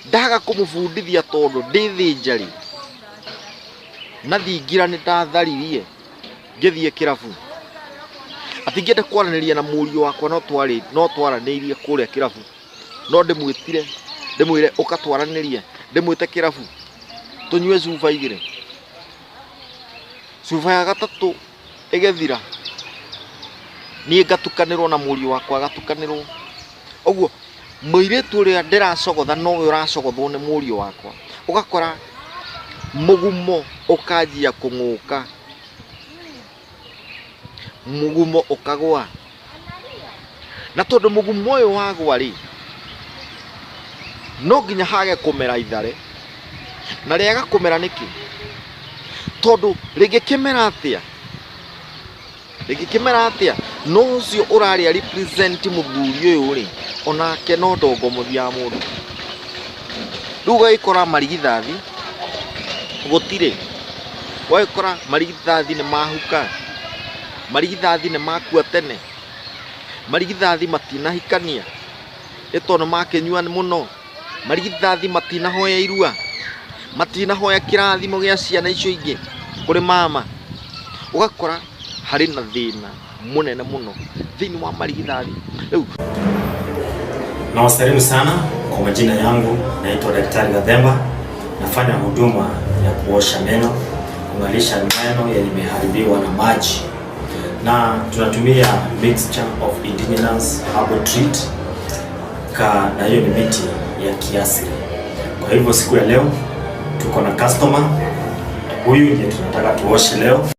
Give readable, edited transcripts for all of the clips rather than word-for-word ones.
Ndaga kũmũbundithia tondũ ndĩ thĩnjarĩ na thingira nĩ ndatharirie ngĩthiĩ kĩrabu. Atĩ ingĩenda kwaranĩria na mũriũ wakwa no twaranĩirie kũrĩa kĩrabu. No ndĩmwĩtire ndĩmwĩre ũka twaranĩrie, ndĩmwĩte kĩrabu tũnyue cuba igĩrĩ. Cuba ya gatatũ ĩgĩthira niĩ ngatukanĩrwo na mũriũ wakwa agatukanĩrwo. Ũguo mũirĩtu ũrĩa ndĩracogotha nowe ũracogothwo nĩ mũriũ wakwa. Ũgakora mũgumo ũkanjia kũng'ũka, mũgumo ũkagwa. Na tondũ mũgumo ũyũ wagwa rĩ, no nginya hage kũmera ithare. Na rĩaga kũmera nĩkĩ? Tondũ rĩngĩkĩmera atĩa? Rĩngĩkĩmera atĩa? No ũcio ũrarĩa represent mũthuri ũyũ rĩ, onake no ndongo mũthia wa mũndũ. Rĩu ũgagĩkora marigithathi gũtirĩ, ũgagĩkora marigithathi nĩ mahuka, marigithathi nĩ makua tene, marigithathi matinahikania, nĩ tondũ makĩnyua mũno, marigithathi matinahoya irua, matinahoya kĩrathimo gĩa ciana icio ingĩ kũrĩ mama. Ũgakora harĩ na thĩna mũnene mũno thĩinĩ wa marigithathi. Rĩu Nawasalimu sana kwa majina yangu, naitwa Daktari Gathemba. Nafanya huduma ya kuosha meno, kung'alisha meno yenye imeharibiwa na maji, na tunatumia mixture of indigenous herbal treat ka, na hiyo ni miti ya kiasili. Kwa hivyo siku ya leo tuko na customer huyu ndiye tunataka tuoshe leo.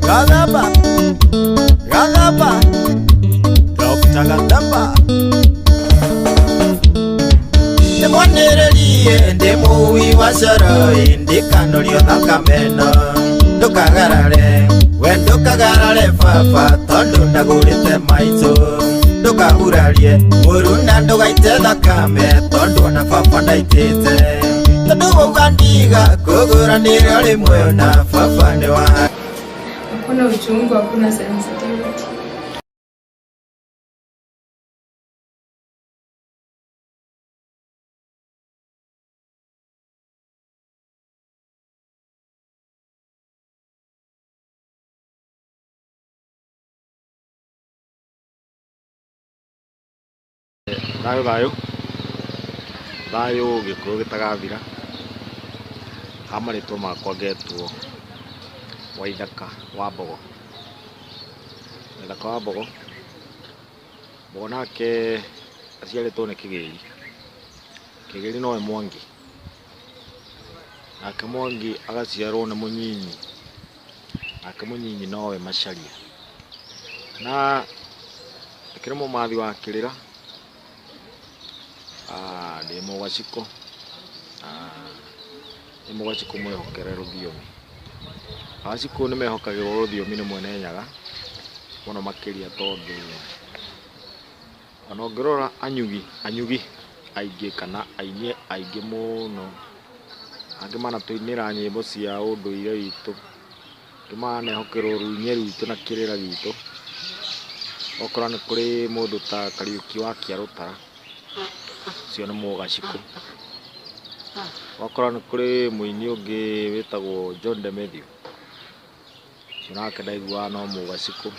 Gathemba, Gathemba, Dr. Gathemba. Ndĩmwanĩrĩrie ndĩ mũui wa coro ndikanorio thakameno ndũkagarare we ndũkagarare baba tondũ ndagũrĩte maitũ ndũkahurarie mũruna ndũgaite thakame tondũ ona baba ndaitĩte tondũ wauga ndiga kũgũranĩra rĩmwe na baba nĩ wa Hakuna uchungu, hakuna sensitivity. Thayũ thayũ thayũ gĩkũyũ gĩtagathira. Ha marĩtwa makwa ngetwo Waithaka wa Mbogo. Waithaka wa Mbogo, Mbogo nake aciarĩtwo nĩ Kĩgĩri. Kĩgĩri nowe Mwangi, nake Mwangi agaciarwo nĩ Mũnyinyi, nake Mũnyinyi nowe Macharia. Na ndĩkĩrĩ mũmathi wa kĩrĩra, ndĩ mũgacikũ, ndĩ mũgacikũ mwĩhokere rũthiomi. Agacikũ nĩ mehokagĩrwo rũthiomi nĩ Mwene Nyaga mũno makĩria tondũ ona ũngĩrora anyugi, anyugi aingĩ kana aini aingĩ mũno, angĩ manatũinĩra nyĩmbo cia ũndũire witũ, angĩ manehokerwo runye rwitũ na kĩrĩra gitũ. Ũgakora nĩ kũrĩ mũndũ ta Kariũki wa Kĩarũtara, ũcio nĩ mũgacikũ. Ũgakora nĩ kũrĩ mũini ũngĩ wĩtagwo John Demethiũ, ũcio nake ndaiguaga no mũgacikũ.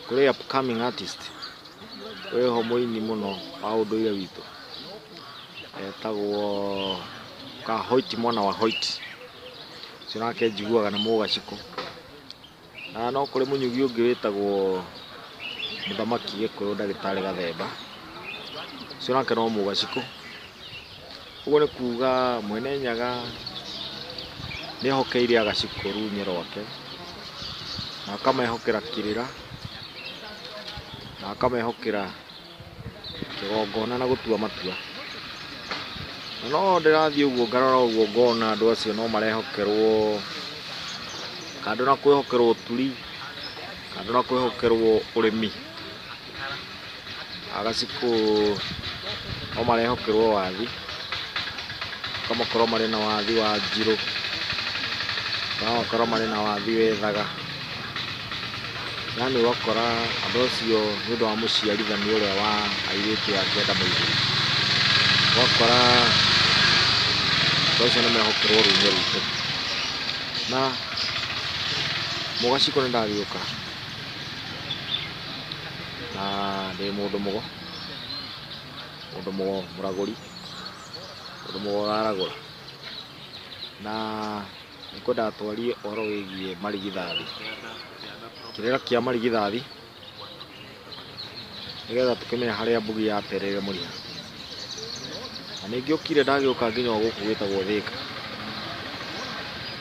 Kũrĩ upcoming artist, wĩho mũini mũno wa ũndũire witũ, etagwo Kahoiti mwana wa Hoiti, ũcio nake njiguaga nĩ mũgacikũ. Na no kũrĩ mũnyugi ũngĩ wĩtagwo Mũthamaki Gĩkũyũ ndagĩtarĩ Gathemba, ũcio nake no mũgacikũ. Ũguo nĩ kuga Mwene Nyaga nĩ ehokeire agacikũ runye rwake, na akamehokera kĩrĩra, na akamehokera kĩgongona na gũtua matua. Na no ndĩrathiĩ ũguo ngarora ũguo ngona andũ acio no marehokerwo kando na kwĩhokerwo ũturi, kando na kwĩhokerwo ũrĩmi, agacikũ no marehokerwo wathi, makamakorwo marĩ na wathi wa njirũ, magakorwo marĩ na wathi wethaga. Yani ũgakora andũ acio nĩ ũndũ wa mũciarithanio ũrĩa wa airĩtu ake ndamaigĩrĩire. Ũgakora andũ acio nĩ mehokerwo rũnyĩ rwitũ. Na Mũgacikũ nĩ ndagĩũka na ndĩ mũndũ mũgo, mũndũ mũgo mũragũri, mũndũ mũgo ũraragũra. Na nĩngwendaga twarie ũhoro wĩgiĩ marigithathi, kĩrĩra kĩa marigithathi, nĩgetha tũkĩmenye harĩa mbugi yatereire mũrĩha. Na nĩngĩũkire ndagĩũka nginya o gũkũ gwĩtagwo Thĩka,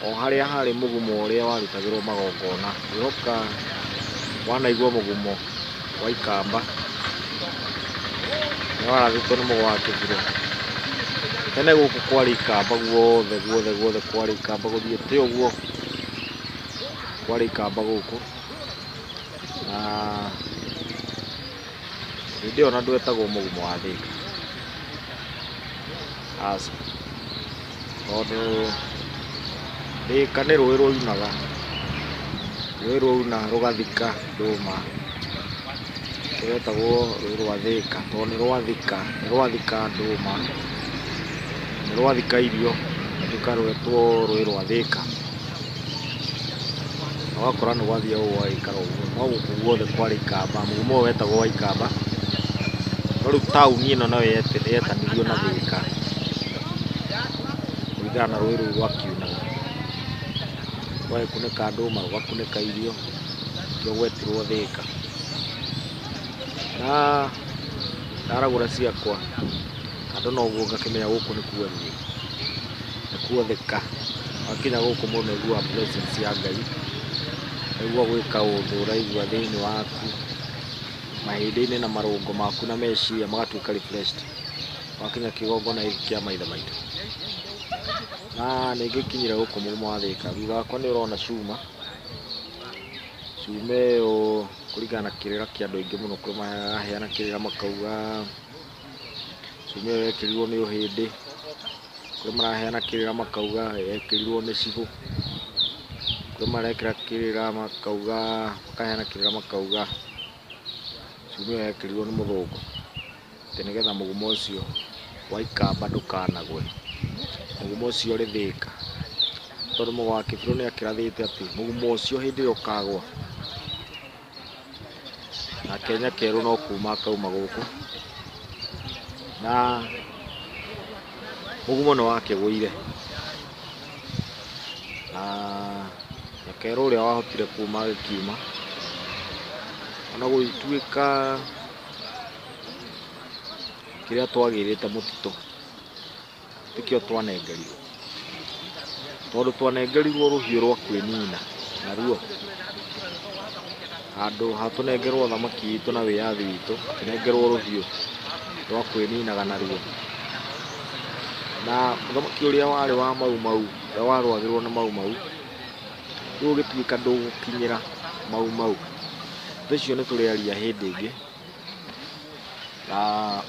o harĩa harĩ mũgumo ũrĩa warutagĩrwo magongona. Ngwĩhoka wanaigua mũgumo wa ikamba, ũrĩa warathĩtwo nĩ mũgo wa kĩbirũ. Tene gũkũ kwarĩ ikamba guothe guothe guothe kwarĩ ikamba gũthiĩte ũguo, kwarĩ ikamba gũkũ. Na hĩndĩ ĩyo ona ndwetagwo mũgumo wa Thĩka, aca, tondũ Thĩka nĩ rũĩ rwaunaga, rũĩ rwauna rũgathika ndũma, rwetagwo rũĩ rwa Thĩka tondũ nĩ rwathika ndũma, nĩ rwathika irio, rũgatuĩka rwetwo rũĩ rwa Thĩka. Na ũgakora nĩ gwathiaga ũguo gũgaikara ũguo, no gũkũ guothe kwarĩ ikamba, mũgumo ũyũ wetagwo wa ikamba, no rĩu taũni ĩno nayo yetanirio na Thĩka kũringana na rũĩ rũu rwakiunaga, rũgagĩkunĩka ndũma, rũgakunĩka irio, nĩkĩo gwetirwo Thĩka. Na ndaragũra ciakwa, kando na ũguo ngakĩmenya gũkũ nĩkuo niĩ, nĩkuo Thĩka. Wakinya gũkũ mũndũ nĩ aiguaga presence ya Ngai, ũkaigua gwĩ kaũndũ ũraigua thĩinĩ waku, mahĩndĩ-inĩ na marũngo maku na meciria magatuĩka refreshed. Wakinya kĩgongona gĩkĩ kĩa maithe maitũ. Na nĩngĩkinyire gũkũ mũgumo wa Thĩka, thutha wakwa nĩ ũrona cuma, cuma ĩyo kũringana na kĩrĩra kĩa andũ aingĩ mũno, kũrĩ maraheana kĩrĩra makauga cuma ĩyo yekĩrirwo nĩ ũhĩndĩ, kũrĩ maraheana kĩrĩra makauga yekĩrirwo nĩ cibũ, kũrĩ marekĩra kĩrĩra makauga, makaheana kĩrĩra makauga cuma ĩyo yekĩrirwo nĩ mũthũngũ, atĩ nĩgetha mũgumo ũcio wa ikamba ndũkanagwe, mũgumo ũcio ũrĩ Thĩka, tondũ mũgo wa kĩbirũ nĩ akĩrathĩte atĩ mũgumo ũcio hĩndĩ ĩrĩa ũkagwa, nake Nyakerũ no kuma akauma gũkũ, na mũgumo nĩ wakĩgũire, na Nyakerũ ũrĩa wahotire kuma agĩkiuma, ona gũgĩtuĩka kĩrĩa twagĩrĩte mũtitũ tikĩo twanengerirwo, tondũ twanengerirwo rũhiũ rwa kwĩnina naruo, handũ ha tũnengerwo thamaki itũ na wĩyathi witũ, tũnengerwo rũhiũ rwa kwĩninaga naruo. Na mũthamaki ũrĩa warĩ wa Mau Mau, ũrĩa warũagĩrwo nĩ Mau Mau, rĩu ũgĩtuĩka ndũgũkinyĩra Mau Mau. Ũndũ ũcio nĩ tũrĩaria hĩndĩ ĩngĩ, na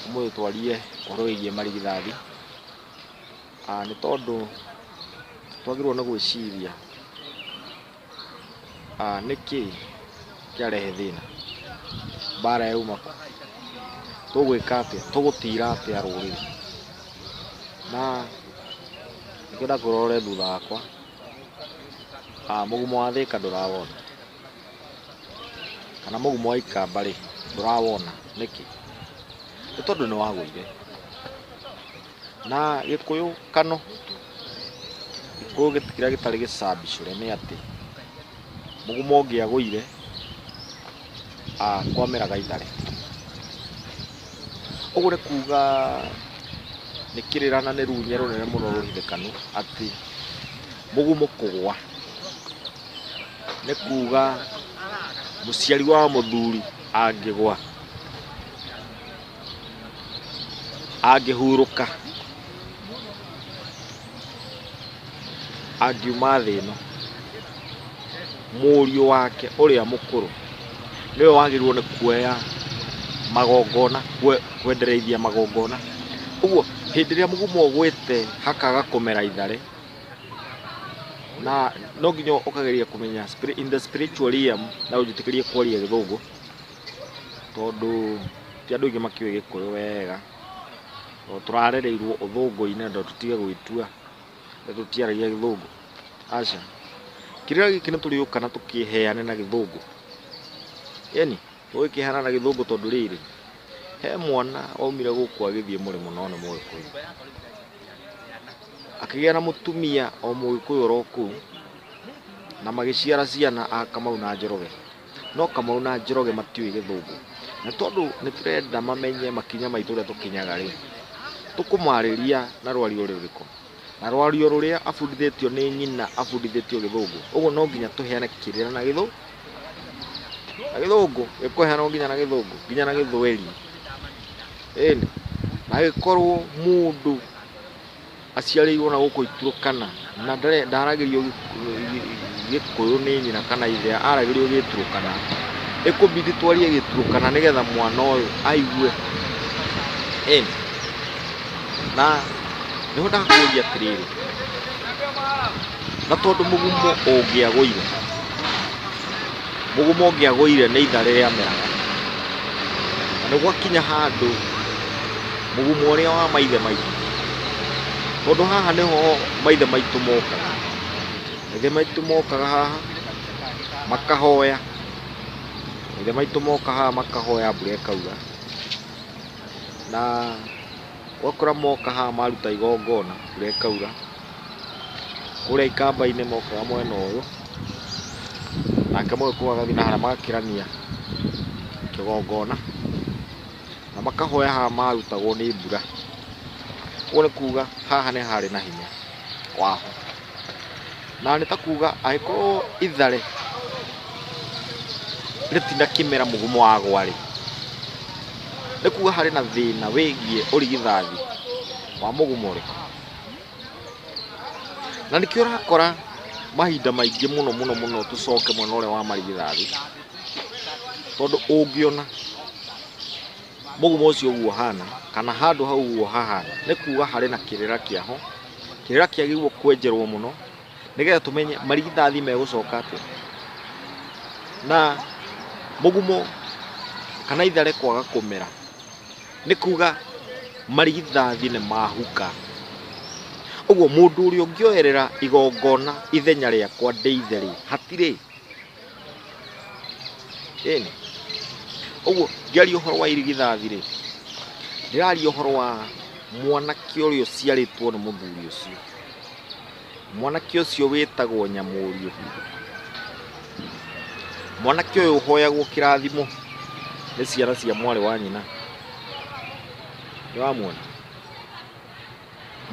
ũmũthĩ twarie ũhoro wĩgiĩ marigithathi, nĩ tondũ twagĩrĩirwo nĩ gwĩciria nĩkĩ kĩarehe thĩna, mbara yauma kũ, tũgwĩka atĩa, tũgũtira atĩa rũrĩrĩ. Na nĩkĩo ndakwĩra ũrore thutha wakwa, mũgumo wa Thĩka ndũrawona, kana mũgumo wa ikamba rĩ, ndũrawona, nĩkĩ? Nĩ tondũ nĩ wagũire. Na Gĩkũyũ kano, Gĩkũyũ kĩrĩa gĩtarĩ gĩcambicũre nĩ atĩ mũgumo ũngĩagũire kwameraga ithare. Ũguo nĩ kuga nĩ kĩrĩra na nĩ runye rũnene mũno rũhithĩkanu atĩ mũgumo kũgwa nĩ kuga mũciari wa mũthuri angĩgwa, angĩhurũka, angiuma thĩ ĩno, mũriũ wake ũrĩa mũkũrũ nĩwe wagĩrĩirwo nĩ kuoya magongona, kwendereithia magongona. Ũguo hĩndĩ ĩrĩa mũgumo ũgwĩte hakaga kũmera ithare, Na no nginya ũkageria kũmenya in the spiritual realm, na ũnjĩtĩkĩrie kwaria Gĩthũngũ tondũ ti andũ aingĩ makĩũĩ Gĩkũyũ wega, tondũ tũrarereirwo ũthũngũ-inĩ na tũtige gwĩtua na tũtiaragia Gĩthũngũ. Aca, kĩrĩra gĩkĩ nĩ tũrĩũka na tũkĩheane na Gĩthũngũ. Ĩni tũgĩkĩheana na Gĩthũngũ tondũ rĩrĩ, he mwana waumire gũkũ agĩthiĩ mũrĩmo no nĩ Mũgĩkũyũ, akĩgĩa na mũtumia o Mũgĩkũyũ oro kũu, na magĩciara ciana a Kamau na Njoroge. No Kamau na Njoroge matiũĩ Gĩthũngũ, na tondũ nĩ tũrenda mamenye makinya maitũ ũrĩa tũkinyaga rĩ, tũkũmarĩria na rwario rũrĩkũ? Na rwario rũrĩa abundithĩtio nĩ nyina abundithĩtio Gĩthũngũ. Ũguo no nginya tũheane kĩrĩra na Gĩthũngũ, na Gĩthũngũ gĩkũheanwo nginya na Gĩthũngũ, nginya na Gĩthweri. Ĩni, na agĩkorwo mũndũ aciarĩirwo na gũkũ Iturũkana na ndaragĩrio Gĩkũyũ nĩ nyina kana ithe, aragĩrio Gĩturũkana, ĩkũbidi twarie Gĩturũkana nĩgetha mwana ũyũ aigue. Ĩni, na nĩho ndakũria atĩrĩrĩ, na tondũ mũgumo ũngĩagũire, mũgumo ũngĩagũire nĩ itharĩ rĩameraga, na nĩ gwakinya handũ mũgumo ũrĩa wa maithe maitũ, tondũ haha nĩho maithe maitũ mokaga, maithe maitũ mokaga haha makahoya, maithe maitũ moka haha makahoya mbura ĩkaura, na ũgakora moka haha maruta igongona mbura ĩkaura. Kũrĩa ikamba-inĩ mokaga mwena ũyũ, nake Mũgĩkũyũ agathiĩ na harĩa magakĩrania kĩgongona na makahoya haha marutagwo nĩ mbura. Ũguo nĩ kuga haha nĩ harĩ na hinya waho, na nĩ ta kuga angĩkorwo ithare rĩtinakĩmera mũgumo wagwa rĩ, nĩ kuga harĩ na thĩna wĩgiĩ ũrigithathi wa mũgumo ũrĩkũ. Na nĩkĩo ũrakora mahinda maingĩ mũno mũno mũno tũcoke mwena ũrĩa wa marigithathi, tondũ ũngĩona mũgumo ũcio ũguo ũhana kana handũ hau ũguo hahana, nĩ kuga harĩ na kĩrĩra kĩaho, kĩrĩra kĩagĩrĩirwo kwenjerwo mũno nĩgetha tũmenye marigithathi megũcoka atĩa. Na mũgumo kana ithare kwaga kũmera nĩ kuga marigithathi nĩ mahuka. Ũguo mũndũ ũrĩa ũngĩoerera igongona ithenya rĩakwa ndĩ ithe rĩ, hatirĩ. Ĩni, ũguo ngĩaria ũhoro wa irigithathi rĩ, ndĩraria ũhoro wa mwanake ũrĩa ũciarĩtwo nĩ mũthuri ũcio, mwanake ũcio wĩtagwo Nyamũriũ, mwanake ũyũ ũhoyagwo kĩrathimo nĩ ciana cia mwarĩ wa nyina. Nĩ wamuona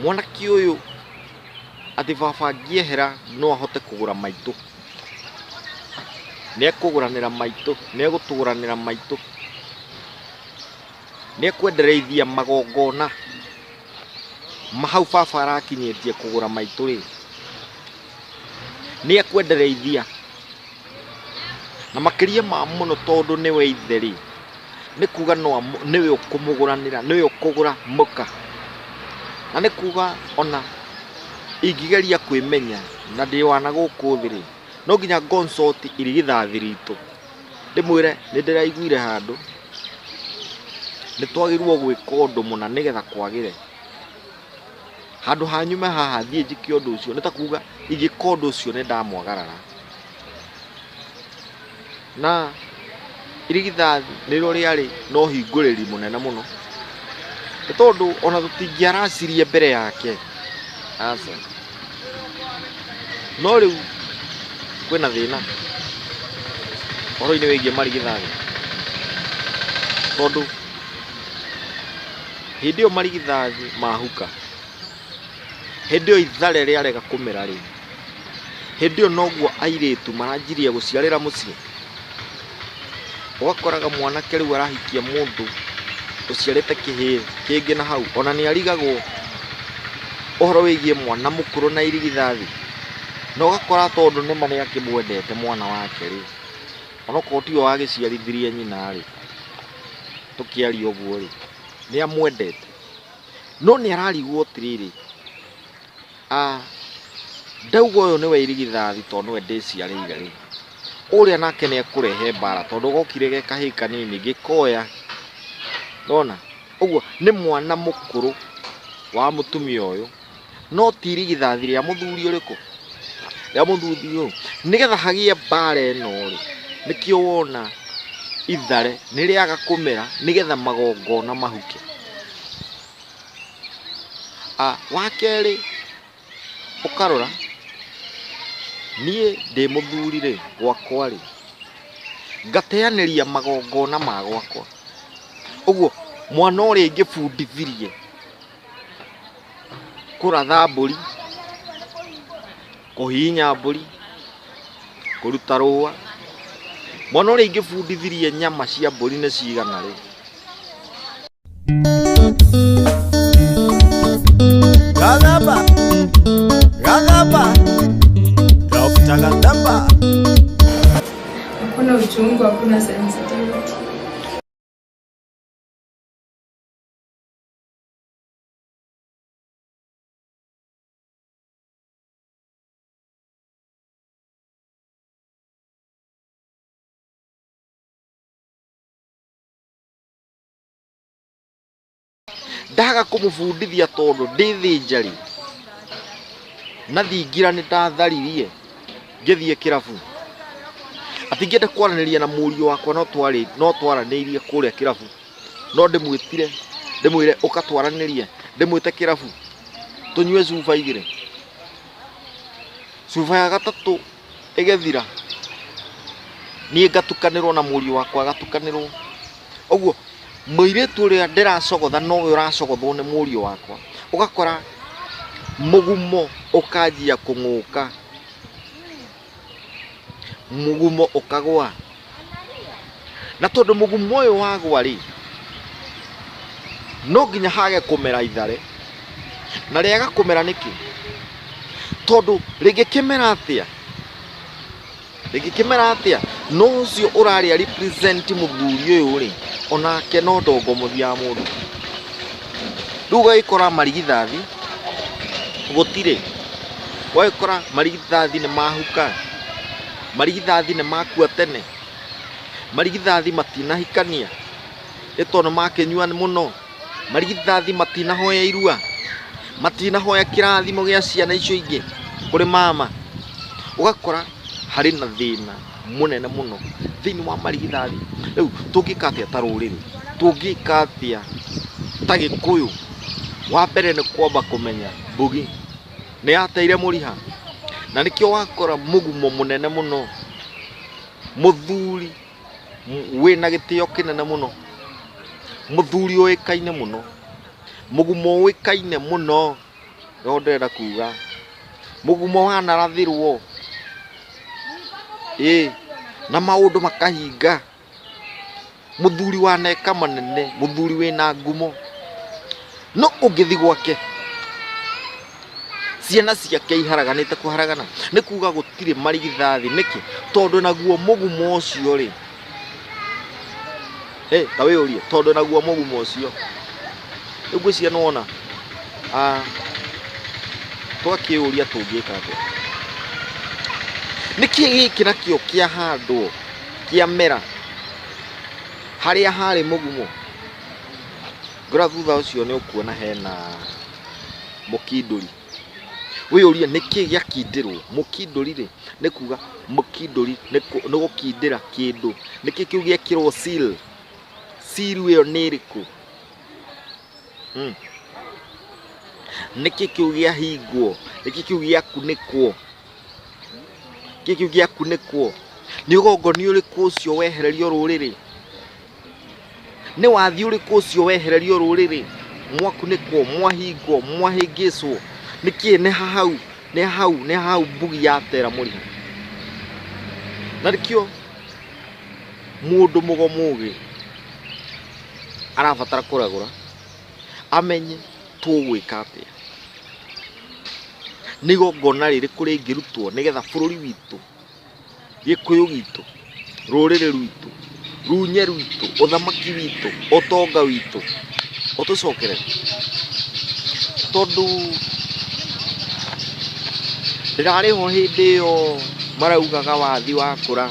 mwanake ũyũ atĩ baba angĩehera no ahote kũgũra maitũ, nĩ ekũgũranĩra maitũ, nĩ egũtũgũranĩra maitũ, nĩ ekwendereithia magongona mahau baba arakinyĩtie kũgũra maitũ rĩ, nĩ ekwendereithia. Na makĩria ma mũno tondũ nĩwe ithe rĩ, nĩ kuga no nĩwe ũkũmũgũranĩra, nĩwe ũkũgũra mũka. Na nĩ kuga ona ingĩgeria kwĩmenya na ndĩ wana gũkũ thĩ rĩ, no nginya consult irigithathi ritũ, ndĩmwĩre nĩ ndĩraiguire handũ nĩ twagĩrĩirwo gwĩka ũndũ mũna nĩgetha kwagĩre. Handũ ha nyume haha thiĩ njĩke ũndũ ũcio, nĩ ta kuga ingĩka ũndũ ũcio nĩ ndamwagarara. Na irigithathi nĩrĩo rĩarĩ na ũhingũrĩri mũnene mũno, nĩ tondũ ona tũtingĩaracirie mbere yake, aca. No rĩu kwĩna thĩna ũhoro-inĩ wĩgiĩ marigithathi, tondũ hĩndĩ ĩyo marigithathi mahuka, hĩndĩ ĩyo ithare rĩarega kũmera rĩ, hĩndĩ ĩyo noguo airĩtu maranjirie gũciarĩra mũciĩ. Ũgakoraga mwanake rĩu arahikia mũndũ ũciarĩte kĩhĩĩ kĩngĩ na hau, ona nĩ arigagwo ũhoro wĩgiĩ mwana mũkũrũ na irigithathi. Na ũgakora tondũ nĩma nĩ akĩmwendete mwana wake rĩ, onokorwo tiwe wagĩciarithirie nyina rĩ, tũkĩaria ũguo rĩ, nĩ amwendete, no nĩ ararigwo atĩrĩrĩ, Ndauga ũyũ nĩwe irigithathi tondũ nĩwe ndĩciarĩire rĩ, ũrĩa nake nĩ ekũrehe mbara tondũ gokire ge kahĩĩ kanini gĩkoya. Nĩwona? Ũguo nĩ mwana mũkũrũ wa mũtumia ũyũ no ti irigithathi rĩa mũthuri ũrĩkũ? Rĩa mũthuri ũyũ. Nĩgetha hagĩe mbara ĩno rĩ, nĩkĩo wona ithare nĩ rĩaga kũmera nĩgetha magongona mahuke. Wa kerĩ ũkarora niĩ ndĩ mũthuri rĩ, gwakwa rĩ, ngateanĩria magongona ma gwakwa. Ũguo mwana ũrĩa ingĩbundithirie kũratha mbũri, kũhihinya mbũri, kũruta rũa, mwana ũrĩa ingĩbundithirie nyama cia mbũri nĩ cigana rĩ, Gathemba, Gathemba, Dr. Gathemba. Hakuna uchungu, hakuna sensitivity. Ndaga kũmũbundithia tondũ ndĩ thĩnjari na thingira nĩ ndatharirie ngĩthiĩ kĩrabu. Atĩ ingĩenda kwaranĩria na mũriũ wakwa no twaranĩirie kũrĩa kĩrabu. No ndĩmwĩtire ndĩmwĩre ũka twaranĩrie, ndĩmwĩte kĩrabu tũnyue cuba igĩrĩ. Cuba ya gatatũ ĩgĩthira niĩ ngatukanĩrwo na mũriũ wakwa agatukanĩrwo. Ũguo mũirĩtu ũrĩa ndĩracogotha nowe ũracogothwo nĩ mũriũ wakwa. Ũgakora mũgumo ũkanjia kũng'ũka, mũgumo ũkagwa. Na tondũ mũgumo ũyũ wagwa rĩ, no nginya hage kũmera ithare. Na rĩaga kũmera nĩkĩ? Tondũ rĩngĩkĩmera atĩa? Rĩngĩkĩmera atĩa? No ũcio ũrarĩa represent mũthuri ũyũ rĩ, onake no ndongo mũthia wa mũndũ. Rĩu ũgagĩkora marigithathi gũtirĩ, ũgagĩkora marigithathi nĩ mahuka, marigithathi nĩ makua tene, marigithathi matinahikania, nĩ tondũ makĩnyua mũno, marigithathi matinahoya irua, matinahoya kĩrathimo gĩa ciana icio ingĩ kũrĩ mama. Ũgakora harĩ na thĩna mũnene mũno thĩinĩ wa marigithathi. Rĩu tũngĩka atĩa ta rũrĩrĩ? Tũngĩka atĩa ta gĩkũyũ? Wa mbere nĩ kwamba kũmenya mbugi nĩ yateire mũriha, na nĩkĩo wakora mũgumo mũnene mũno, mũthuri wĩna gĩtĩo kĩnene mũno, mũthuri ũĩkaine mũno, mũgumo ũĩkaine mũno, nĩguo ndĩrenda kuga, mũgumo wanarathĩrwo, ĩ na maũndũ makahinga, mũthuri waneka manene, mũthuri wĩna ngumo, no ũngĩthiĩ gwake ciana ciake iharaganĩte kũharagana, nĩ kuga gũtirĩ marigithathi. Nĩkĩ? Tondũ naguo mũgumo ũcio rĩ, ta wĩyũrie, tondũ naguo mũgumo ũcio, rĩu ngwĩciria nĩ wona, twakĩyũria tũngĩka atĩa? Nĩkĩ gĩkĩ nakĩo kĩahandwo, kĩamera harĩa harĩ mũgumo? Ngora thutha ũcio nĩ ũkuona hena mũkindũri. Wĩyũrie nĩkĩ gĩakindĩrwo? Mũkindũri rĩ, nĩ kuga mũkindũri nĩ gũkindĩra kĩndũ. Nĩkĩ kĩu gĩekĩrwo seal? Seal ĩyo nĩ ĩrĩkũ? Nĩkĩ kĩu gĩahingwo? Nĩkĩ kĩu gĩakunĩkwo? Nĩkĩ kĩu gĩakunĩkwo? Nĩ ũgongoni ũrĩkũ ũcio wehererio rũrĩrĩ? Nĩ wathi ũrĩkũ ũcio wehererio rũrĩrĩ? Mwakunĩkwo, mwahingwo, mwahĩngĩcwo. Nĩkĩ? Nĩ hau, nĩ hau, nĩ hau mbugi yatera mũriha. Na nĩkĩo mũndũ mũgo mũgĩ arabatara kũragũra amenye tũgwĩka atĩa. Nĩ igongona rĩrĩkũ rĩngĩrutwo nĩgetha bũrũri witũ, gĩkũyũ gitũ, rũrĩrĩ rwitũ, runye rwitũ, ũthamaki witũ, ũtonga witũ ũtũcokerere. Tondũ Ndĩrarĩ ho hĩndĩ ĩyo maraugaga wathi wakũra,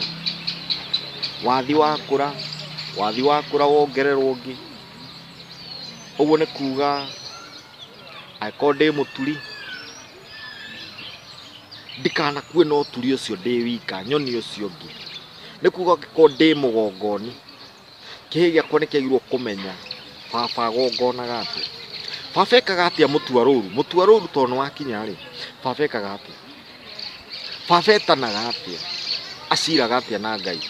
wathi wakũra, wathi wakũra wongererwo ũngĩ. Ũguo nĩ kuga angĩkorwo ndĩ mũturi ndikanakue na ũturi ũcio ndĩ wika, nyoni ũcio ũngĩ. Nĩ kuga angĩkorwo ndĩ mũgongoni, kĩhĩ gĩakwa nĩ kĩagĩrĩirwo kũmenya baba agongonaga atĩa. Baba ekaga atĩa mũtua rũru? Mũtua rũru tondũ nĩ wakinya rĩ, baba ekaga atĩa? Baba etanaga atĩa? Aciraga atĩa na Ngai?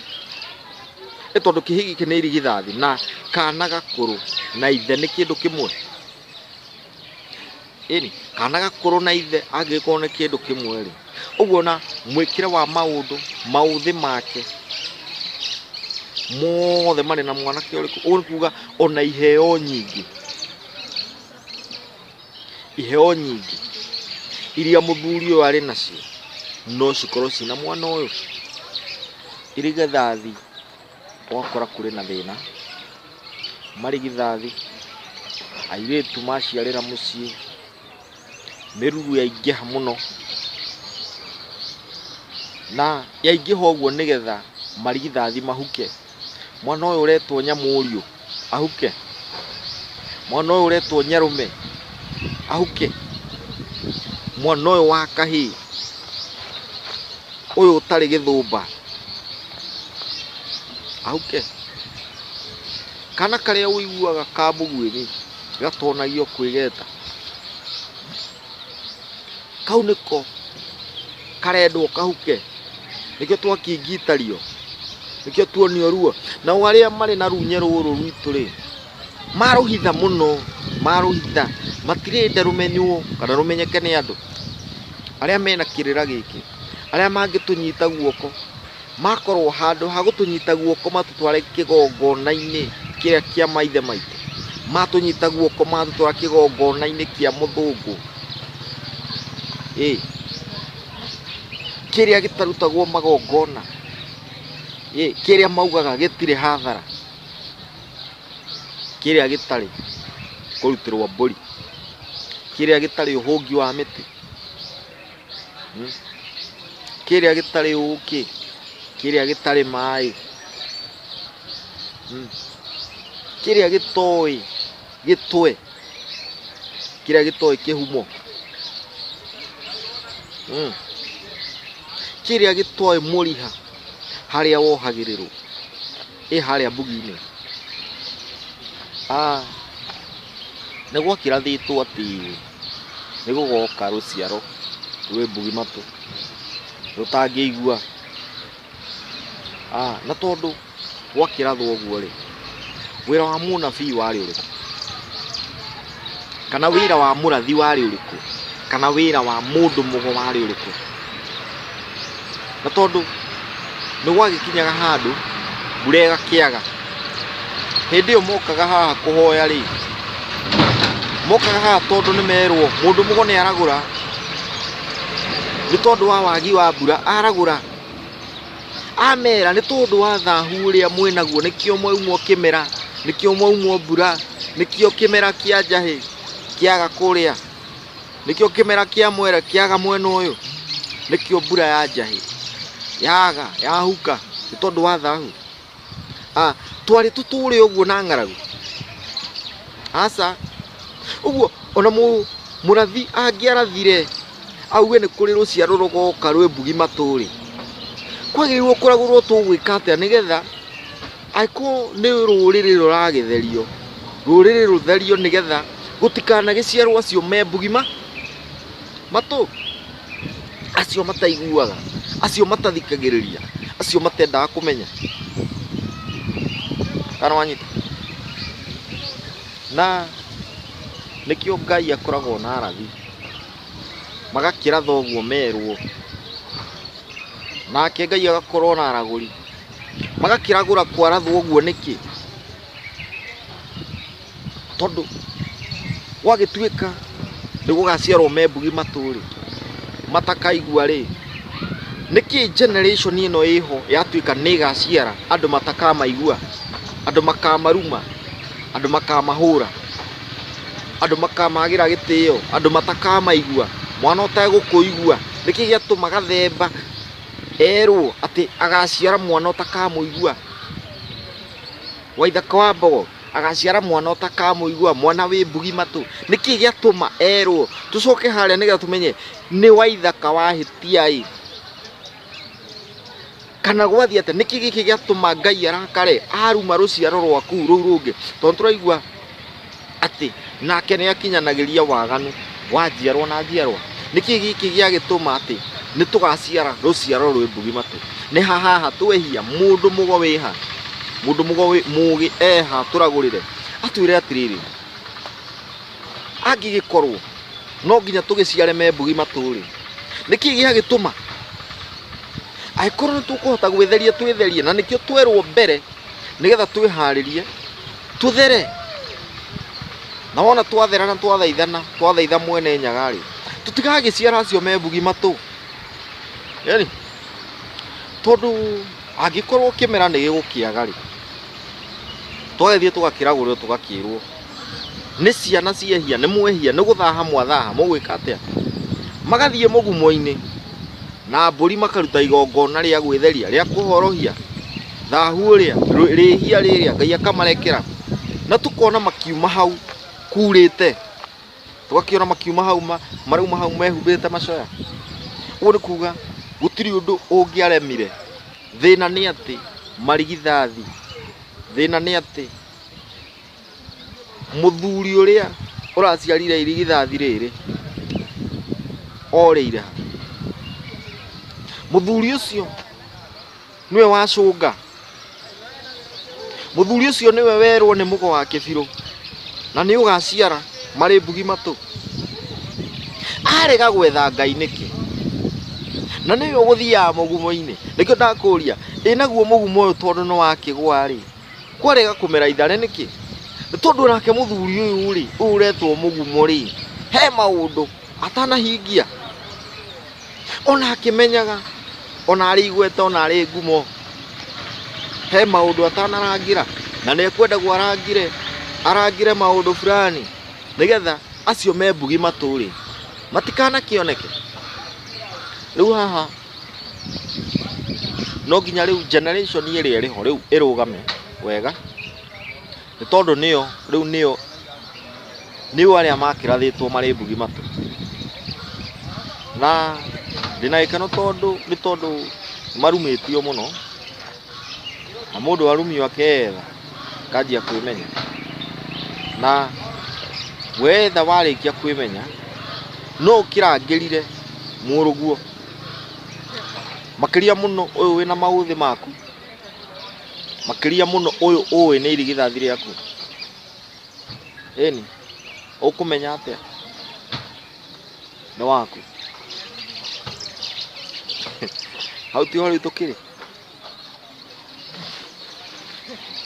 Nĩ tondũ kĩhĩ gĩkĩ nĩ irigithathi na kana gakũrũ na ithe nĩ kĩndũ kĩmwe. Ĩni, kana gakũrũ na ithe angĩgĩkorwo nĩ kĩndũ kĩmwe rĩ, ũguo na mwĩkĩre wa maũndũ, maũthĩ make mothe marĩ na mwanake ũrĩkũ? Ũguo nĩ kuga ona iheo nyingĩ, iheo nyingĩ iria mũthuri ũyũ arĩ nacio no cikorwo ciĩna mwana ũyũ. Irigithathi ũgakora kũrĩ na thĩna, marigithathi airĩtu maciarĩra mũciĩ, mĩruru yaingĩha mũno, na yaingĩha ũguo nĩgetha marigithathi mahuke. Mwana ũyũ ũretwo nyamũriũ ahuke, mwana ũyũ ũretwo nyarũme ahuke, mwana ũyũ wa kahĩĩ ũyũ ũtarĩ gĩthũmba ahuke. Kana karĩa ũiguaga ka mũguĩmi gatonagio kwĩgeta, kau nĩko karendwo kahuke, nĩkĩo twakingitario, nĩkĩo tuonio ruo. Nao arĩa marĩ na runye rũrũ rwitũ rĩ, marũhitha mũno, marũhitha, matirenda rũmenywo kana rũmenyeke nĩ andũ. Arĩa mena kĩrĩra gĩkĩ, arĩa mangĩtũnyita guoko, makorwo handũ ha gũtũnyita guoko matũtware kĩgongona-inĩ kĩrĩa kĩa maithe maitũ, matũnyita guoko matũtwara kĩgongona-inĩ kĩa mũthũngũ, ĩ kĩrĩa gĩtarutagwo magongona, ĩ kĩrĩa maugaga gĩtirĩ hathara, kĩrĩa gĩtarĩ kũrutĩrwo mbũri, kĩrĩa gĩtarĩ ũhũngi wa mĩtĩ, kĩrĩa gĩtarĩ ũkĩ, kĩrĩa gĩtarĩ maĩ, kĩrĩa gĩtoĩ gĩtwe, kĩrĩa gĩtoĩ kĩhumo, kĩrĩa gĩtoĩ mũriha harĩa wohagĩrĩrwo, ĩ harĩa mbugi-inĩ. Nĩ gwakĩrathĩtwo atĩ nĩ gũgoka rũciaro rwĩ mbugi matũ rũtangĩigua. Na tondũ gwakĩrathwo ũguo rĩ, wĩra wa mũnabii warĩ ũrĩkũ? Kana wĩra wa mũrathi warĩ ũrĩkũ? Kana wĩra wa mũndũ mũgo warĩ ũrĩkũ? Na tondũ nĩ gwagĩkinyaga handũ mbura ĩgakĩaga, hĩndĩ ĩyo mokaga haha kũhoya rĩ, mokaga haha tondũ nĩ merwo mũndũ mũgo nĩ aragũra, nĩ tondũ wa wagi wa mbura aragũra. Amera nĩ tondũ wa thahu ũrĩa mwĩnaguo, nĩkĩo mwaumwo kĩmera, nĩkĩo mwaumwo mbura, nĩkĩo kĩmera kĩa njahĩ kĩaga kũrĩa, nĩkĩo kĩmera kĩa mwere kĩaga mwena ũyũ, nĩkĩo mbura ya njahĩ yaga yahuka, nĩ tondũ wa thahu. Twarĩ tũtũre ũguo na ng'aragu? Aca. Ũguo ona mũrathi angĩarathire auge nĩ kũrĩ rũciaro rũgoka rwĩ mbugi matũ rĩ, kwagĩrĩirwo kũragũrwo tũgwĩka atĩa nĩgetha angĩkorwo nĩ rũrĩrĩ rũragĩtherio, rũrĩrĩ rũtherio nĩgetha gũtikanagĩciarwo acio me mbugi matũ, acio mataiguaga, acio matathikagĩrĩria, acio matendaga kũmenya. Kana wanyita? Na nĩkĩo Ngai akoragwo na arathi, magakĩratha ũguo merwo, nake Ngai agakorwo na aragũri, magakĩragũra kwarathwo ũguo nĩkĩ? Tondũ gwagĩtuĩka nĩ gũgaciarwo me mbugi matũ rĩ, matakaigua rĩ, nĩkĩ generation ĩno ĩho yatuĩka nĩ ĩgaciara andũ matakamaigua, andũ makamaruma, andũ makamahũra, andũ makamagĩra gĩtĩo, andũ matakamaigua, mwana ũtegũkũigua. Nĩkĩ gĩatũma Gathemba erwo atĩ agaciara mwana ũtakamũigua? Waithaka wa Mbogo agaciara mwana ũtakamũigua, mwana wĩ mbugi matũ. Nĩkĩ gĩatũma erwo? Tũcoke harĩa nĩgetha tũmenye nĩ Waithaka wahĩtia ĩ kana gwathiĩ atĩa. Nĩkĩ gĩkĩ gĩatũma Ngai arakare aruma rũciaro rwaku rũu rũngĩ? Tondũ tũraigua atĩ nake nĩ akinyanagĩria waganu wa njiarwa na njiarwa. Nĩkĩ gĩkĩ gĩagĩtũma atĩ nĩ tũgaciara rũciaro rwĩ mbugi matũ? Nĩ hahaha twehia. Mũndũ mũgo wĩha, mũndũ mũgo mũgĩ eha tũragũrĩre atwĩre atĩrĩrĩ, angĩgĩkorwo no nginya tũgĩciare me mbugi matũ rĩ, nĩkĩ gĩagĩtũma? Angĩkorwo nĩ tũkũhota gwĩtheria twĩtherie, na nĩkĩo twerwo mbere nĩgetha twĩharĩrie tũthere. Na wona twathera na twathaithana, twathaitha mwene Nyaga rĩ, tũtigagĩciara acio me mbugi matũ. Yani tondũ angĩkorwo kĩmera nĩ gĩgũkĩaga rĩ, twagĩthiĩ tũgakĩragũrĩrwo tũgakĩrwo nĩ ciana ciehia, nĩ mwehia, nĩ gũthaha mwathaha, mũgwĩka atĩa? Magathiĩ mũgumo-inĩ na mbũri makaruta igongona rĩa gwĩtheria, rĩa kũhorohia thahu ũrĩa, rĩhia rĩrĩa Ngai akamarekera. Na tũkona makiuma hau kurĩte, tũgakĩona makiuma hau marauma hau mehumbĩte macoya. Ũguo nĩ kuga gũtirĩ ũndũ ũngĩaremire. Thĩna nĩ atĩ marigithathi, thĩna nĩ atĩ mũthuri ũrĩa ũraciarire irigithathi rĩrĩ orĩire ha. Mũthuri ũcio nĩwe wacũnga, mũthuri ũcio nĩwe werwo nĩ mũgo wa kĩbirũ na nĩ ũgaciara marĩ mbugi matũ. Arega gwetha Ngai nĩkĩ? Na nĩwe ũgũthiaga mũgumo-inĩ. Nĩkĩo ndakũria, ĩ naguo mũgumo ũyũ tondũ nĩ wakĩgwa rĩ, kwarega kũmera ithare nĩkĩ? Nĩ tondũ nake mũthuri ũyũ rĩ, ũyũ ũretwo mũgumo rĩ, he maũndũ atanahingia. Ona akĩmenyaga, ona arĩ igweta, ona arĩ ngumo, he maũndũ atanarangĩra, na nĩ ekwendagwo arangĩre, arangĩre maũndũ fulani nĩgetha acio me mbugi matũ rĩ matikanakĩoneke. Rĩu haha no nginya rĩu generation ĩrĩa ĩrĩho rĩu ĩrũgame wega, nĩ tondũ nĩyo rĩu nĩyo nĩo arĩa makĩrathĩtwo marĩ mbugi matũ. Na ndĩna gĩkeno tondũ nĩ tondũ marumĩtio mũno, na mũndũ arumio akeyetha akanjia kwĩmenya. Na wetha warĩkia kwĩmenya no ũkĩrangĩrire mũrũguo, makĩria mũno ũyũ wĩna maũthĩ maku, makĩria mũno ũyũ ũĩ nĩ irigithathi rĩaku. Ĩni ũkũmenya atĩa nĩ waku? Hau tiho rĩu tũkĩrĩ.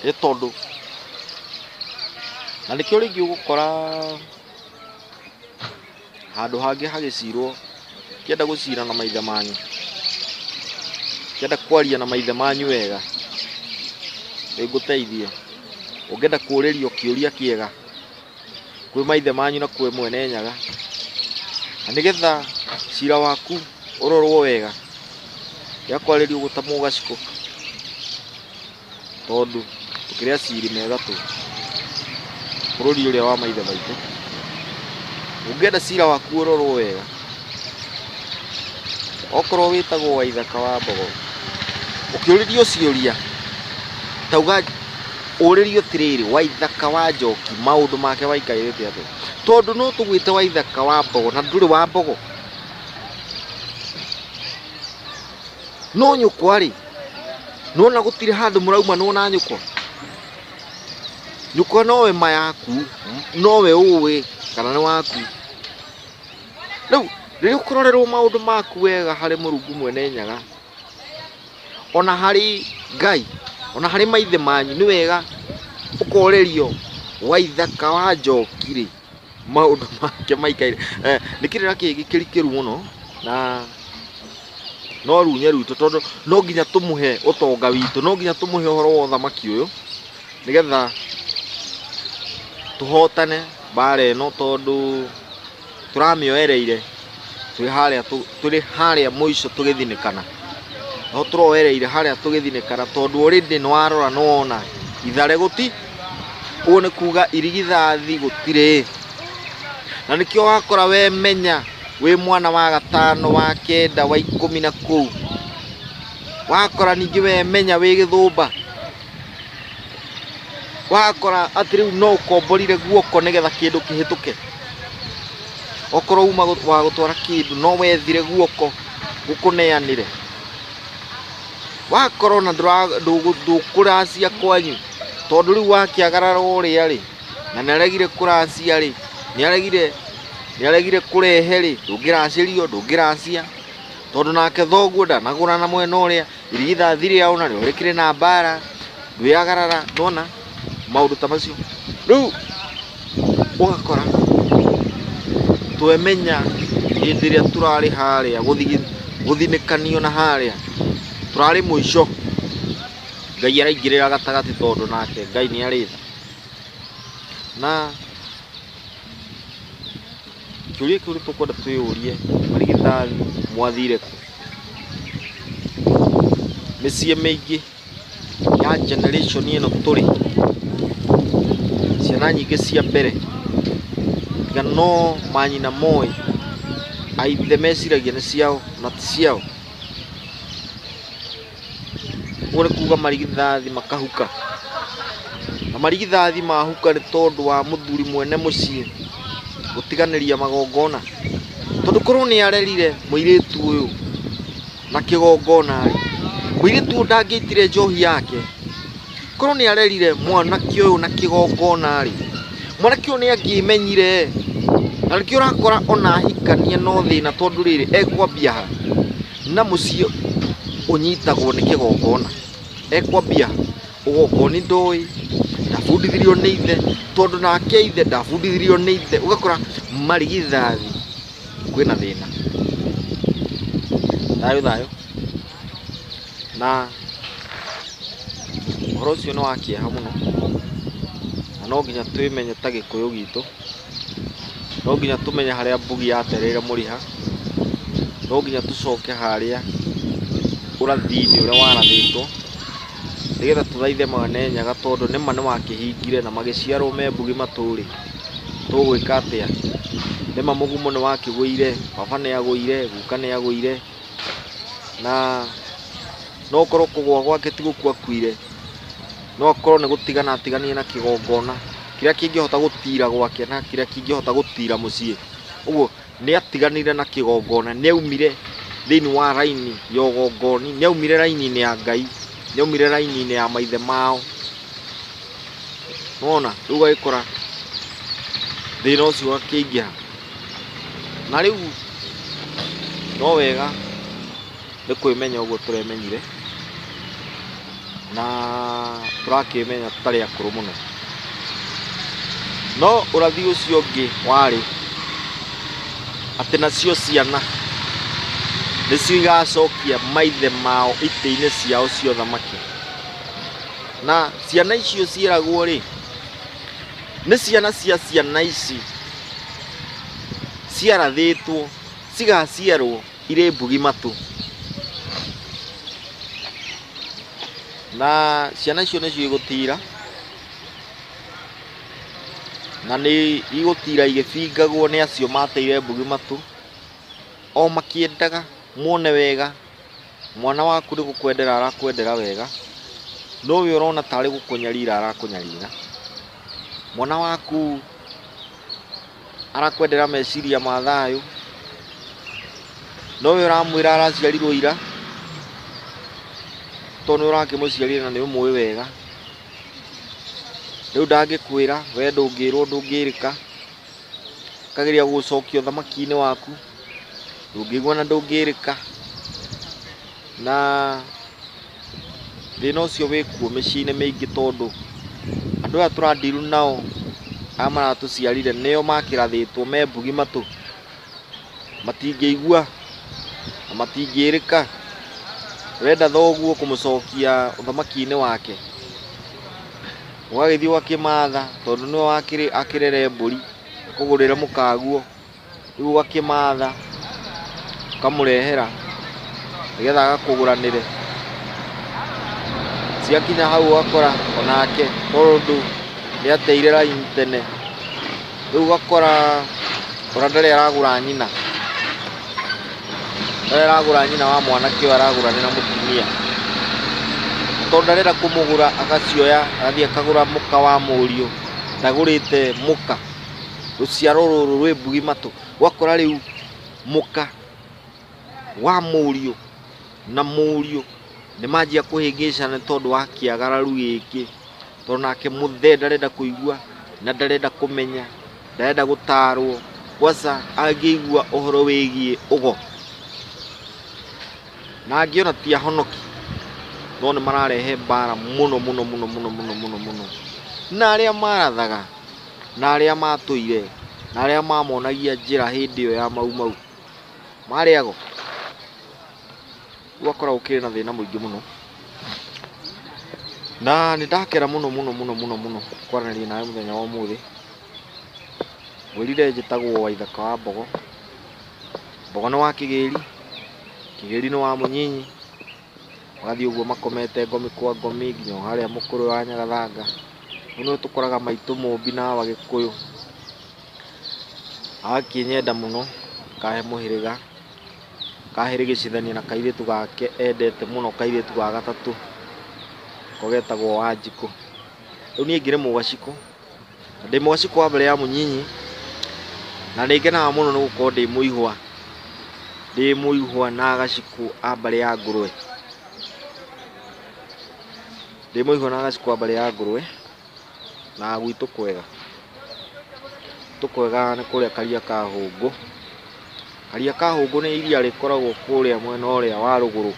Nĩ tondũ na nĩkĩo rĩngĩ ũgũkora handũ hangĩ hagĩcirwo, kĩenda gũcira na maithe manyu, kĩenda kwaria na maithe manyu wega, nĩngũteithie. Ũngĩenda kũũrĩrio kĩũria kĩega kwĩ maithe manyu na kwĩ mwene Nyaga, na nĩgetha cira waku ũrorwo wega, gĩa kwarĩrio ũguo ta mũgacikũ, tondũ tũkĩrĩ aciri mega tũ bũrũri ũrĩa wa maithe maitũ. Ũngĩenda cira waku ũrorwo wega, okorwo wĩtagwo Waithaka wa Mbogo, ũkĩũrĩrio ciũria tauga ũrĩrio atĩrĩrĩ, Waithaka wa Njoki maũndũ make waikarĩte atĩa? Tondũ no tũgwĩte Waithaka wa Mbogo na ndũrĩ wa Mbogo. No nyũkwa rĩ, nĩwona gũtirĩ handũ mũraumanwo na nyũkwa. Nyũkwa nowe ma yaku, nowe ũĩ kana nĩ waku. Rĩu rĩrĩa ũkũrorerwo maũndũ maku wega harĩ Mũrungu mwene Nyaga, ona harĩ Ngai, ona harĩ maithe manyu, nĩ wega ũkorĩrio Waithaka wa Njoki rĩ, maũndũ make maikaire. Nĩ kĩrĩra kĩngĩ kĩrikĩru mũno na no runye rwitũ, tondũ no nginya tũmũhe ũtonga witũ, no nginya tũmũhe ũhoro wa ũthamaki ũyũ nĩgetha tũhotane mbara ĩno, tondũ tũramĩoereire Tũrĩ harĩa tũrĩ harĩa mũico tũgĩthinĩkana, no tũroereire harĩa tũgĩthinĩkana tondũ already nĩ warora nĩ wona ithare gũti, ũguo nĩ kuga irigithathi gũtirĩ. Na nĩkĩo wakora we menya wĩ mwana wa gatano, wa kenda, wa ikũmi na kũu, wakora ningĩ we menya wĩ gĩthũmba, wakora atĩ rĩu no ũkomborire guoko nĩgetha kĩndũ kĩhĩtũke. Okorwo uma wa gũtwara kĩndũ no wethire guoko gũkũneanĩre. Wakorwo na ndũkũracia kwanyu tondũ rĩu wakĩagarara ũrĩa rĩ, na nĩaregire kũracia rĩ, nĩaregire kũrehe rĩ, ndũngĩracĩrio, ndũngĩracia tondũ nake thoguo ndanagũra na mwena ũrĩa, irigithathi rĩao narĩo rĩkĩrĩ na mbara, ndwĩagarara, nĩwona maũndũ ta macio. Rĩu ũgakora twemenya hĩndĩ ĩrĩa tũrarĩ harĩa gũthinĩkanio na harĩa tũrarĩ mũico, Ngai araingĩrĩra gatagatĩ tondũ nake Ngai nĩ arĩ tha. Na kĩũria kĩu tũkwenda twĩyũrie, marigithathi mwathire kũ? Mĩciĩ mĩingĩ ya generation ĩno tũrĩ, ciana nyingĩ cia mbere tiga no manyina moĩ, aithe meciragia nĩ ciao na ti ciao. Ũguo nĩ kuga marigithathi makahuka, na marigithathi mahuka nĩ tondũ wa mũthuri mwene mũciĩ gũtiganĩria magongona. Tondũ korwo nĩ arerire mũirĩtu ũyũ na kĩgongona rĩ, mũirĩtu ũyũ ndangĩitire njohi yake. Korwo nĩ arerire mwanake ũyũ na kĩgongona rĩ, mwanake ũyũ nĩ angĩmenyire. Na nĩkĩo ũrakora ona ahikania no thĩna tondũ rĩrĩ ekwambia ha? Na mũciĩ ũnyitagwo nĩ kĩgongona. Ekwambia ha? Ũgongoni ndoĩ, ndabundithirio nĩ ithe, tondũ nake ithe ndabundithirio nĩ ithe. Ũgakora marigithathi kwĩna thĩna. Thayũ thayũ. Na ũhoro ũcio nĩ wa kĩeha mũno, na no nginya twĩmenye ta gĩkũyũ gitũ, no nginya tũmenye harĩa mbugi yatereire mũriha, no nginya tũcoke harĩa ũrathi-inĩ ũrĩa warathĩtwo, nĩgetha tũthaithe Mwene Nyaga tondũ nĩma nĩwakĩhingire na magĩciarwo me mbugi matũ-rĩ, tũgwĩka atĩa? Nĩma mũgumo nĩwakĩgũire, baba nĩagũire, guka nĩagũire, na no ũkorwo kũgũa gwake ti gũkua akuire, no akorwo nĩ gũtigana atiganire na kĩgongona kĩrĩa kĩngĩhota gũtira gwake na kĩrĩa kĩngĩhota gũtira mũciĩ. Ũguo nĩ atiganire na kĩgongona, nĩ aumire thĩinĩ wa raini ya ũgongoni, nĩ aumire raini-inĩ ya Ngai, nĩ aumire raini-inĩ ya maithe mao. Nĩwona? Rĩu ũgagĩkora thĩna ũcio ũgakĩingĩha. Na rĩu no wega nĩ kwĩmenya ũguo tũremenyire, na tũrakĩmenya tũtarĩ akũrũ mũno. No ũrathi ũcio ũngĩ warĩ atĩ nacio ciana nĩcio igacokia maithe mao itĩ-inĩ ciao cia ũthamaki. Na ciana icio ciĩragwo rĩ, nĩ ciana cia ciana ici ciarathĩtwo cigaciarwo irĩ mbugi matũ. Na ciana icio nĩcio igũtira, na nĩ igũtira igĩbingagwo nĩ acio mateire mbugi matũ, o makĩendaga mone wega mwana waku nĩ gũkwendera arakwendera wega, no we ũrona tarĩ gũkũnyarira arakũnyarira. Mwana waku arakwendera meciria ma thayũ, no we ũramwĩra araciarirwo ira, tondũ nĩ ũrakĩmũciarire na nĩ ũmũĩ wega. Rĩu ndangĩkwĩra, we ndũngĩrwo ndũngĩrĩka, akageria gũgũcokia ũthamaki-inĩ waku, ndũngĩigua na ndũngĩrĩka. Na thĩna ũcio wĩkuo mĩciĩ-inĩ mĩingĩ tondũ andũ aya tũrandiru nao aya maratũciarire nĩo makĩrathĩtwo me mbugi matũ, matingĩigua na matingĩrĩka. Ũrenda thoguo kũmũcokia ũthamaki-inĩ wake, ũgagĩthiĩ ũgakĩmatha tondũ nĩwe akĩrere mbũri akũgũrĩre mũkaguo, rĩu ũgakĩmatha Ũkamũrehera nĩgetha agakũgũranĩre. Ciakinya hau ũgakora onake tondũ nĩ ateire raini tene, rĩu ũgakora ona ndarĩ aragũra nyina, ndarĩ aragũra nyina wa mwanake ũyũ aragũranĩra mũtumia. Tondũ ndarenda kũmũgũra agacioya agathiĩ akagũra mũka wa mũriũ, ndagũrĩte mũka. Rũciaro rũrũ rwĩ mbugi matũ. Ũgakora rĩu mũka wa mũriũ na mũriũ nĩ manjia kũhĩngĩcana nĩ tondũ wa kĩagararu gĩkĩ, tondũ nake mũthee ndarenda kũigua na ndarenda kũmenya, ndarenda gũtarwo, kwanza angĩigua ũhoro wĩgiĩ ũgo. Na angĩ ona ti ahonoki, no nĩ mararehe mbara mũno mũno mũno mũno mũno mũno mũno. Na arĩa marathaga, na arĩa matũire, na arĩa mamonagia njĩra hĩndĩ ĩyo ya Mau Mau, marĩ ago? Ũgakora gũkĩrĩ na thĩna mũingĩ mũno. Na nĩ ndakena mũno mũno mũno mũno mũno kwaranĩria nawe mũthenya wa ũmũthĩ. Ngwĩrire njĩtagwo Waithaka wa Mbogo. Mbogo nĩ wa Kĩgĩri, Kĩgĩri nĩ wa Mũnyinyi, ũgathiĩ ũguo makomete ngomi kwa ngomi nginya o harĩa mũkũrwe wa Nyagathanga. Rĩu nĩho tũkoraga maitũ Mũmbi na Wagĩkũyũ. Agakĩnyenda mũno, akahe mũhĩrĩga, akahĩrĩgĩcithania na kairĩtu gake endete mũno, kairĩtu ga gatatũ, ko getagwo Wanjikũ. Rĩu niĩ ngĩrĩ Mũgacikũ, na ndĩ Mũgacikũ wa mbere ya Mũnyinyi, na nĩ ngenaga mũno nĩ gũkorwo ndĩ mũihwa, ndĩ mũihwa na Gacikũ a mbarĩ ya Ngũrwe. Ndĩ mũihwa na Gacikũ a mbarĩ ya Ngũrwe, na gwitũ kwega. Gwitũ kwega nĩ kũrĩa Karia ka Hũngũ. Karia ka Hũngũ nĩ iria rĩkoragwo kũrĩa mwena ũrĩa wa rũgũrũ.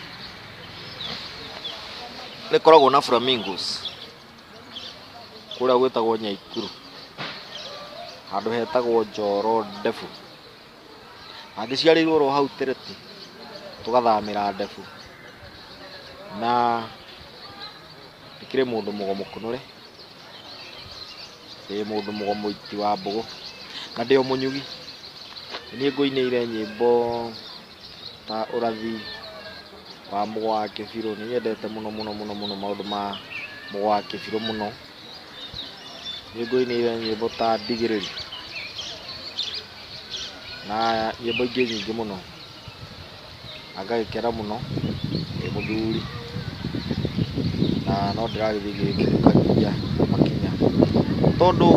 Rĩkoragwo na flamingos kũrĩa gwĩtagwo Nyaikuru, handũ hetagwo Njoro Ndebu. Na ngĩciarĩirwo oro hau Tereti, tũgathamĩra Ndebu. Na ndĩkĩrĩ mũndũ mũgo mũkunũre, ndĩ mũndũ mũgo mũiti wa mbũgũ, na ndĩ o mũnyugi. Nĩ niĩ ngũinĩire nyĩmbo ta ũrathi wa mũgo wa kĩbirũ, nĩ nyendete mũno mũno mũno mũno maũndũ ma mũgo wa kĩbirũ mũno. Nĩ ngũinĩire nyĩmbo ta ndigĩrĩri na nyĩmbo ingĩ nyingĩ mũno, na ngagĩkena mũno ndĩ mũthuri, na no ndĩragĩthiĩ ngĩkinyũkagia makinya, tondũ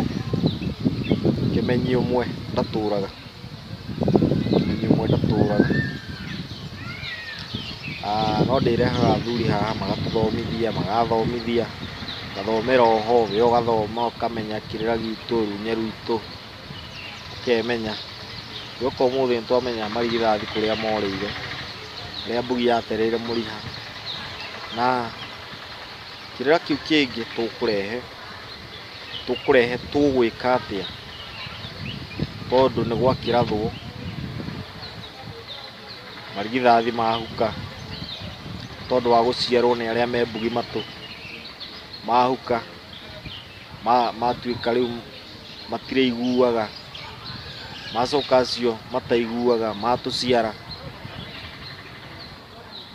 kĩmenyi ũmwe ndatũraga, kĩmenyi ũmwe ndatũraga. No ndĩrehaga athuri haha magatũthomithia, magathomithia, ngathomera oho, we ũgathoma ũkamenya kĩrĩra gitũ, runye rwitũ, ũkemenya. Guoka ũmũthĩ nĩ twamenya marigithathi kũrĩa morĩire, kũrĩa mbugi yatereire mũriha, na kĩrĩra kĩu kĩngĩ tũkũrehe, tũkũrehe tũgwĩka atĩa, tondũ nĩ gwakĩrathwo, marigithathi mahuka, tondũ wa gũciarwo nĩ arĩa me mbugi matũ, mahuka, matuĩka rĩu matirĩiguaga, macoka acio mataiguaga matũciara,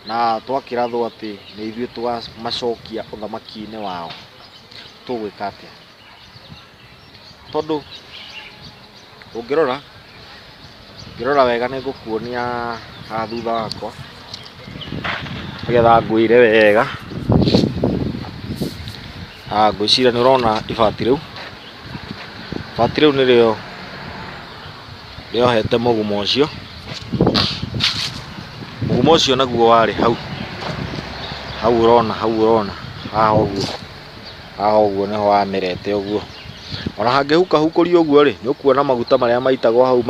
na twakĩrathwo atĩ nĩ ithuĩ tũkamacokia ũthamaki-inĩ wao, tũgwĩka atĩa? Tondũ ũngĩrora, ũngĩrora wega nĩ ngũkuonia haha thutha wakwa, nĩgetha ngwĩre wega. Ngwĩciria nĩ ũrona ibati rĩu, ibati rĩu nĩrĩo rĩohete mũgumo ũcio, mũgumo ũcio naguo warĩ hau, hau ũrona, hau ũrona, haha ũguo, haha ũguo nĩho wamerete ũguo. Ona hangĩhukahukũrio ũguo rĩ, nĩ ũkuona maguta marĩa maitagwo hau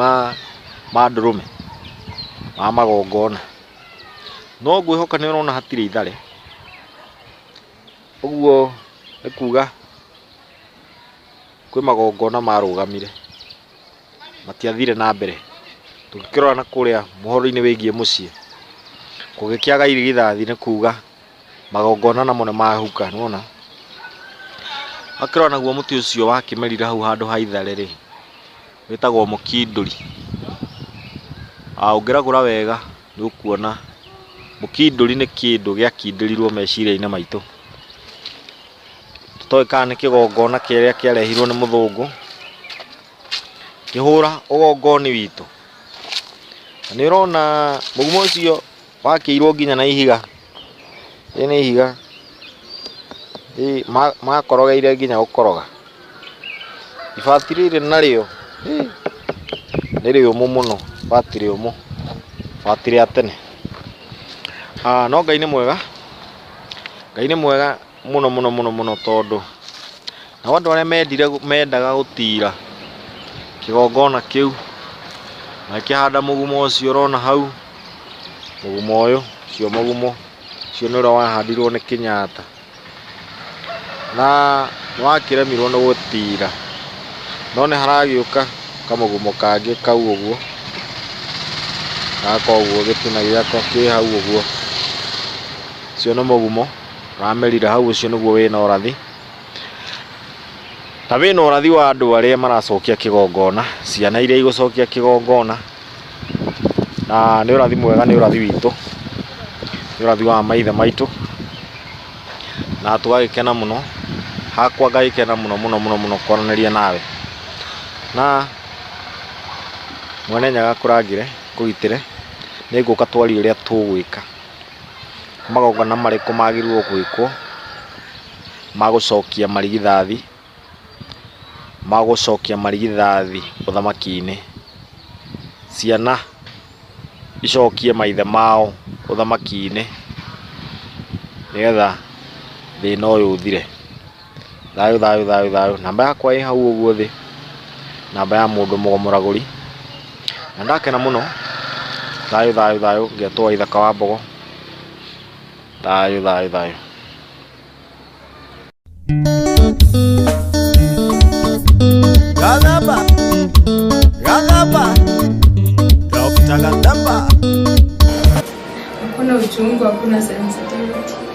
ma ndũrũme, ma magongona. No ngwĩhoka nĩ ũrona hatirĩ ithare, ũguo nĩ kuga kwĩ magongona marũgamire, matiathire na mbere. Tũngĩkĩrora na kũrĩa ũhoro-inĩ wĩgiĩ mũciĩ, kũngĩkĩaga irigithathi nĩ kuga magongona namo nĩ mahuka, nĩ wona. Wakĩrora naguo mũtĩ ũcio wakĩmerire hau handũ ha ithare rĩ, wĩtagwo mũkindũri. Ũngĩragũra wega nĩ Nĩ ũkuona mũkindũri nĩ kĩndũ gĩakindĩrirwo meciria-inĩ maitũ. Tũtoĩ kana nĩ kĩgongona kĩrĩa kĩarehirwo nĩ mũthũngũ kĩhũra ũgongoni witũ. Na nĩ ũrona mũgumo ũcio wakĩirwo nginya na ihiga. Rĩrĩ nĩ ihiga makorogeire nginya gũkoroga. Ibati rĩrĩ narĩo nĩ rĩũmũ mũno, ibati rĩũmũ, ibati rĩa tene. No Ngai nĩ mwega, Ngai nĩ mwega mũno mũno mũno mũno tondũ nao andũ arĩa mendire mendaga gũtira kĩgongona kĩu makĩhanda mũgumo ũcio ũrona hau, mũgumo ũyũ, ũcio mũgumo ũcio nĩ ũrĩa wahandirwo nĩ Kenyatta na nĩ wakĩremirwo nĩ gũtira, no nĩ haragĩũka kamũgumo kangĩ kau ũguo, gaka ũguo gĩtina gĩako kĩ hau ũguo, ũcio nĩ mũgumo ũramerire hau, ũcio nĩguo wĩna ũrathi. Na wĩna ũrathi wa andũ arĩa maracokia kĩgongona, ciana iria igũcokia kĩgongona, na nĩ ũrathi mwega, nĩ ũrathi witũ, nĩ ũrathi wa maithe maitũ, na tũgagĩkena mũno, hakwa ngagĩkena mũno mũno mũno mũno kwaranĩria nawe. Na Mwene Nyaga akũrangĩre, akũgitĩre, nĩngũka twarie ũrĩa tũgwĩka, magongona marĩkũ magĩrĩirwo gwĩkwo ma gũcokia marigithathi, ma gũcokia marigithathi ũthamaki-inĩ. Ciana icokie maithe mao ũthamaki-inĩ nĩgetha thĩna ũyũ ũthire. Thayũ thayũ thayũ thayũ. Namba yakwa ĩ hau ũguo thĩ, namba ya mũndũ mũgo mũragũri. Na ndakena mũno. Thayũ thayũ thayũ, ngetwo Waithaka wa Mbogo. Thayũ thayũ thayũ. Gathemba, Gathemba, Dr. Gathemba. Hakuna uchungu, hakuna sensitivity.